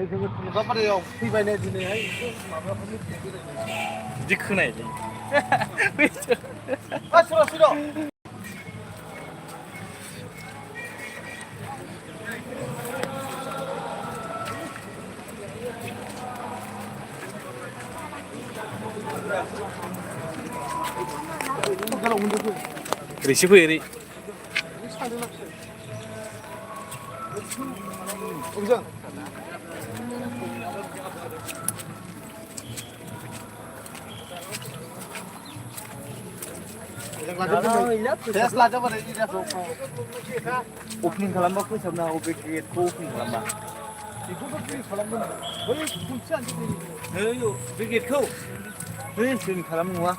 जोङो थुलुंगापारायाव फैबायनो दिनैहाय एसे माबाफोर मिथिनो बिदि खोनायोलै ओरैसो फै ओरै अपेनिं खालामबा फोसाबनांगौ बे गेटखौ अपेनिं खालामबा बेखौथ' क्लिन खालामगोन बै खुन्थियानो बे गेटखौ क्लिन खालामनो नङा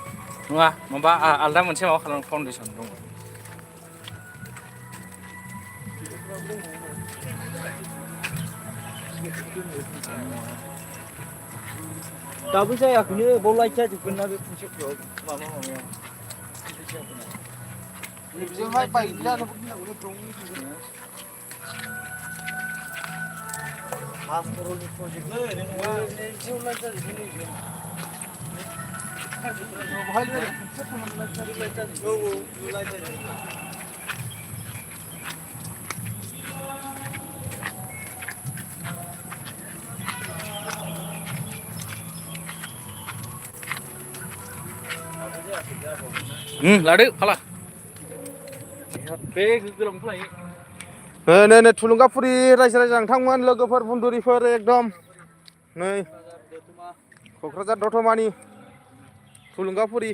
नङा माबा आलदा मोनसे माबा खालाम फाउन्डेसन दङ दाबो जायाखैनो बाव लाइट जाजोबगोन ना बे खुन्थियाफ्राव माबाया बेजोंहाय बायलानोबो गिनांगौ हास्टरनि प्रजेक्टलै नङा जिउ लाइट जाजोबगोन लादो फाला बे गोलावखौ लायो नै थुलुंगाफुरि रायजो राजा नोंथांमोन लोगोफोर बुन्दुरिफोर एकदम नै क'क्राझार दतमानि थुलुंगाफुरि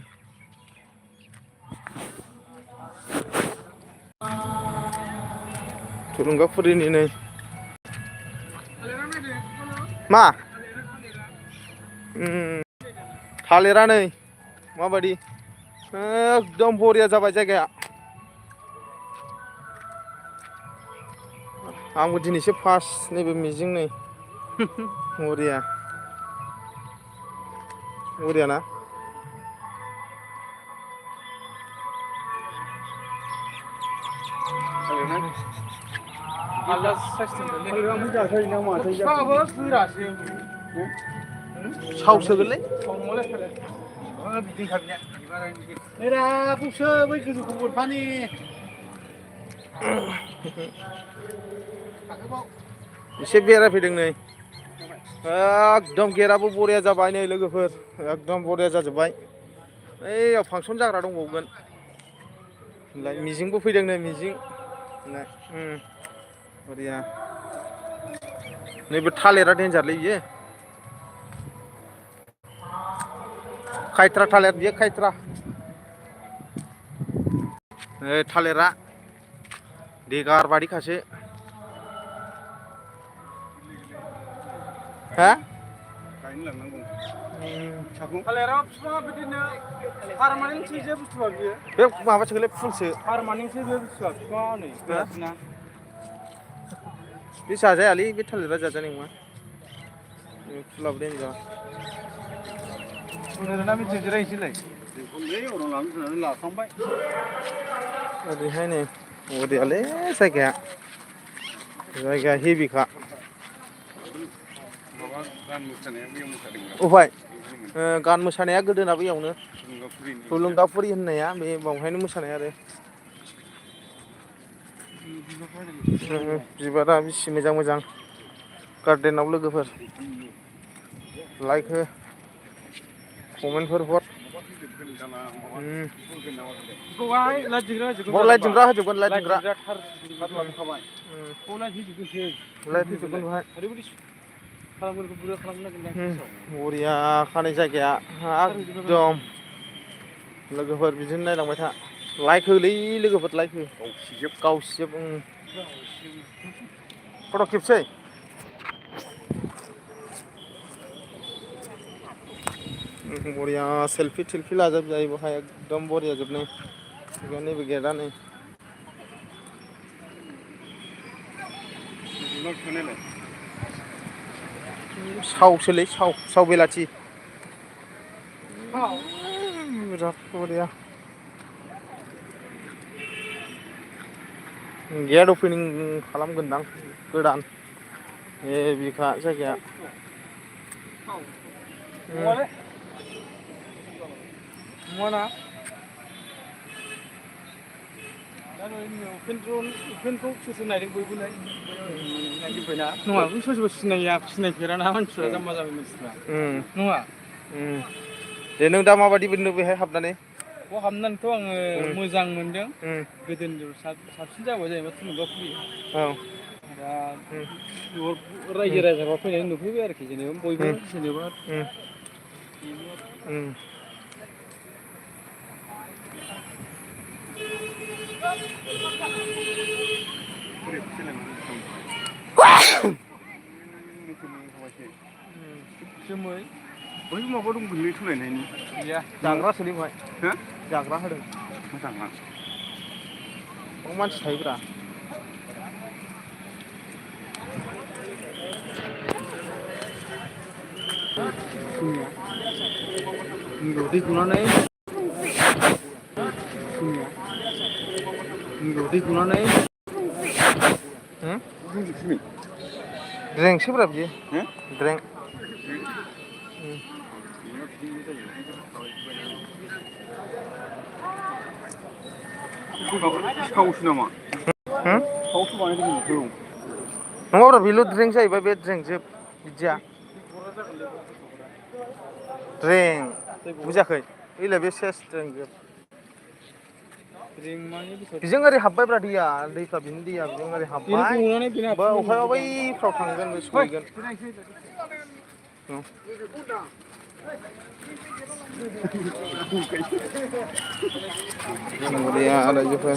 थुलुंगाफुरिनि नै मा थालिरा नै माबायदि एकदम बरिया जाबाय जायगाया आंबो दिनैसो फार्स्ट नैबे मिजिं नै बरिया बरियाना आलदा साइसनि सावसोगोनलै एसे बेरायफैदों नै एकदम गेटआबो बरिया जाबाय नै लोगोफोर एकदम बरिया जाजोब्बाय ओइयाव फांसन जाग्रा दंबावगोन मिजिंबो फैदों नै मिजिं बरिया नैबे थालिरा देन्जारलै बियो खायथ्रा थालिर बियो खायथ्रा थालिरा देगार बादिखासो हा गायनो लांनांगौ थालिराव बिफाङा बिदिनो पारमानेन्टसो जे बुस्थुआ बियो बे माबासोलै फुलसो पारमानेन्टसो बे बुस्थुआ बिफाङा नै गोरासिना बे जाजायालै बे थालिरा जाजानाय नङा फुलाबो देन्जार ओरैहाय नै बरियालै जायगाया हेभिखा अफाय गान मोसानाया गोदोनाबो इयावनो थुलुंगाफुरि होननाया बे बावहायनो मोसानाय आरो बिबारा बेसे मोजां मोजां गार्डेनाव लोगोफोर लाइक हो कमेन्टफोर हर लाइट जोंग्रा होजोबगोन लाइट जोंग्रा बरिया खानाय जायगाया एकदम लोगोफोर बिदिनो नायलांबाय था लाइक होलै लोगोफोर लाइक हो गावसिजोब फट' खेबसै बरिया सेलफि थेलफि लाजाबजायो बहाय एकदम बरिया जोबनो नैबे गेटआ नै सावसोलै साव बेलाथि बिराद बरिया गेट अपेनिं खालामगोनदां गोदान बिखा जायगाया मुवाना दा उपेनखौ सोर सोर नायदों बयबो नायजोब्बायना नङा बै सोर सोरबा सिनायफेराना मानसिफ्रा जाम्बा जाबाय मानसिफ्रा नङा दे नों दा माबायदि मोनदों बेहाय हाबनानै बेयाव हाबनानैथ' आङो मोजां मोनदों गोदोनि साबसिन जाबाय जाहैबाय थुलुंगा फुरि औ दा रायजो राजाफ्रा फैनानै नुफैबाय आरोखि जेनेबा बयबो जेनेबा जोमै बै माबा दं गोलै थुलायनायनि गैया जाग्रा सोलिबाय हो जाग्रा होदों मोजां मा मानसि थायोब्रा दै गनानै दै गनानै ड्रेंसोब्रा बियो ड्रें सिखावसो नामा सिखावसो बानायदों नङाब्रा बेल' ड्रेंक जाहैबाय बे ड्रेंकजों बिदिया ड्रें बुजियाखै ओइलाय बे सेस ड्रेंजों बेजों ओरै हाबबायब्रा दैया दैफ्रा बिनि दैया बेजों ओरै हाबबाय अखाया बैफ्राव थांगोन बे सहैगोन बरिया रायजोफोर